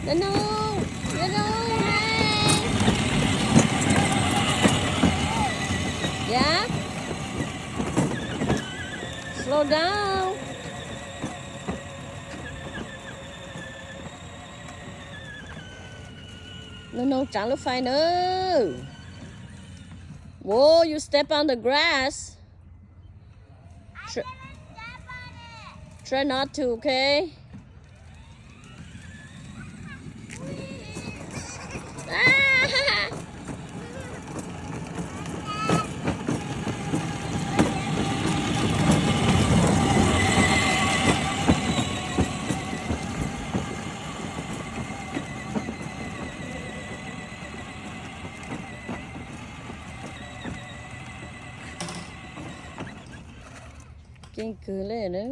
No, no, no, no, hey. Yeah? Slow down. No, no, tsav lub fais na. Whoa, you step on the grass. Tr- Try not to, okay? Ah! Keej kawg li na.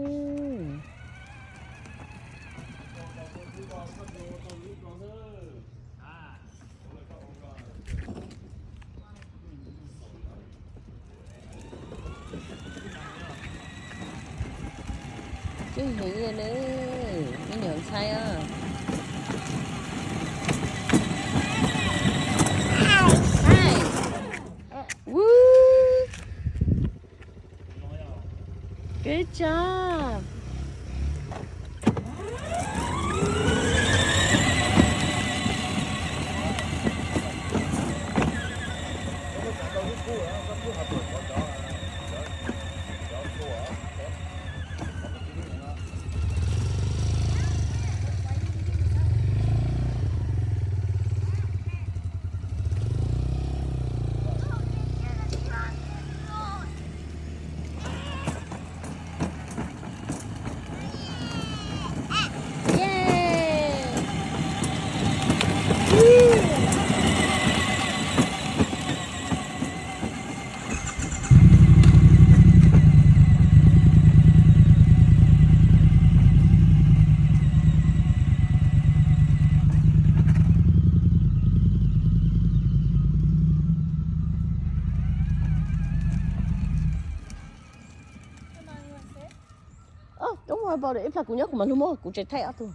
Keej heev li na, me nyuam ntxhais os. Hi. Woo. Good job. Don't worry about it, ib pliag kuv nyob kuv mam hlub muab kuv tsev thaij ob tug.